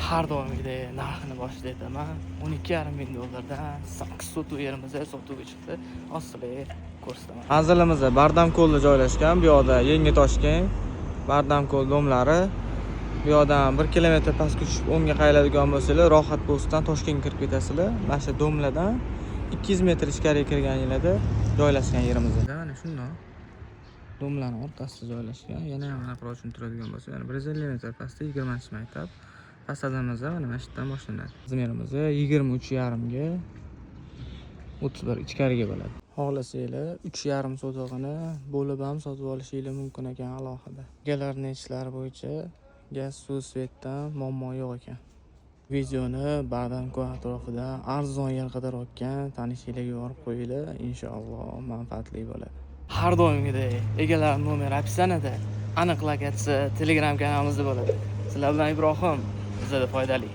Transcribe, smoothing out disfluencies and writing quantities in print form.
Har doimgidek narxini boshida aytaman. 12,5 ming dollardan 8 sotix yerimiz sotuvga chiqdi. Hozir sizlarga ko'rsataman. Manzilimiz Bardamko'lda joylashgan. Bu yoqda Yangi Toshkent, Bardamko'l domlari. Bu yoqdan 1 kilometr pastga tushib o'ngga qayriladigan bo'lsanglar, Rohat postdan Toshkentga kirib ketasizlar. Mana shu domladan 200 metr ichkariga kirganinglarda joylashgan yerimiz. Mana shundoq domlarni o'rtasida joylashgan. Yana ham aniqroq tushuntiradigan bo'lsa, yana 150 metr pastda 20-maktab. Fasadimiz mana shu yerdan boshlanadi. Размер imiz 23,5 ga 31 ichkariga bo'ladi. Xohlasanglar 3,5 sotixini bo'lib ham sotib olishinglar mumkin ekan alohida. Egalarning ishlari bo'yicha gaz, suv, свет dan muammo yo'q ekan. Videoni Bardamko'l atrofida arzon yer qidirayotgan tanishinglarga yuborib qo'yinglar, inshaalloh manfaatli bo'ladi. Har doimgidek egalar nomeri описание da, aniq lokatsiya Telegram kanalimizda bo'ladi. Sizlar bilan Ibrohim, bizada foydali.